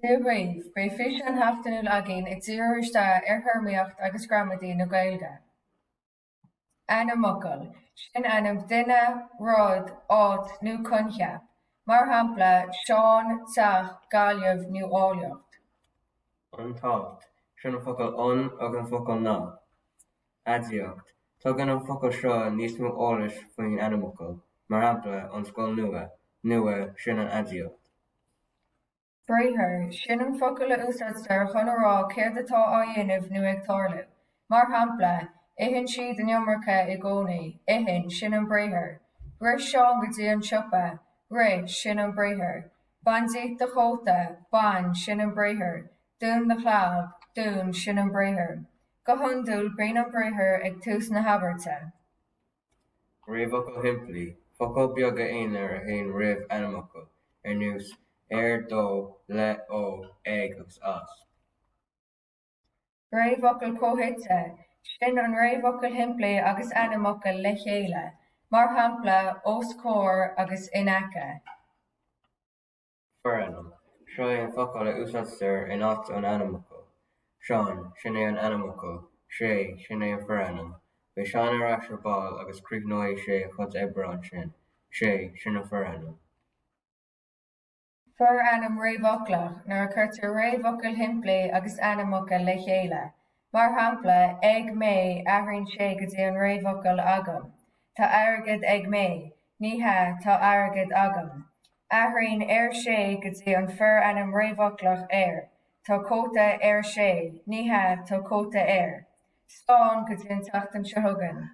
Dia dhaoibh, beidh físeán sheachtainiúil againn ag díriú isteach ar théarmaíocht agus gramadaí na Gaeilge. Ainmfhocal, sin ainm duine, rud, áit nó coincheap. Mar shampla, Seán, teach, Gaillimh nó áilleacht. An t-alt, sin an focal 'an' agus an focal 'na'. Aidiacht, Tugann an focal seo níos mó eolais faoin ainmfhocal, mar shampla, an scoil nua, nua, sin an aidiacht. Briathar, Sin an focal a úsáidtear chun a rá céard atá á dhéanamh nó ag tarlú. Mar shampla, Itheann siad an iomarca i gcónaí. Itheann, sin an briathar. Rith Seán go dtí an siopa. Rith, sin an briathar. Bain díot do chóta. Bain, sin an briathar. Dún do chlab. Dún, sin an briathar. Go hiondúil, bíonn an briathar ag tús na habairte. Réamhfhocail shimplí, focail bheaga aonair a théann roimh ainmfhocal, ar nós ar, dó, le, ó, ag agus as. Réamhfhocal comhshuite, sin an réamhfhocal shimplí agus ainmfhocal le chéile, mar shampla, os comhair agus in aice. Forainm, Seo é an focal a úsáidtear in áit an ainmfhocail. Seán, sin é an ainmfhocal. Sé, sin é an forainm. Beidh Seán ar ais ar ball agus críochnóidh sé a chuid oibre ansin. Sé, sin an forainm. Forainm réamhfhoclach, nuair a chuirtear réamhfhocal shimplí agus ainmfhocal le chéile. Mar shampla, ag mé, athraíonn sé go dtí an réamhfhocal agam. Tá airgead ag mé. Ní hea, tá airgead agam. Athraíonn ar sé go dtí an forainm réamhfhoclach ar. Tá cóta ar sé. Ní hea, tá cóta air. Slán go dtí an tseachtain seo chugainn.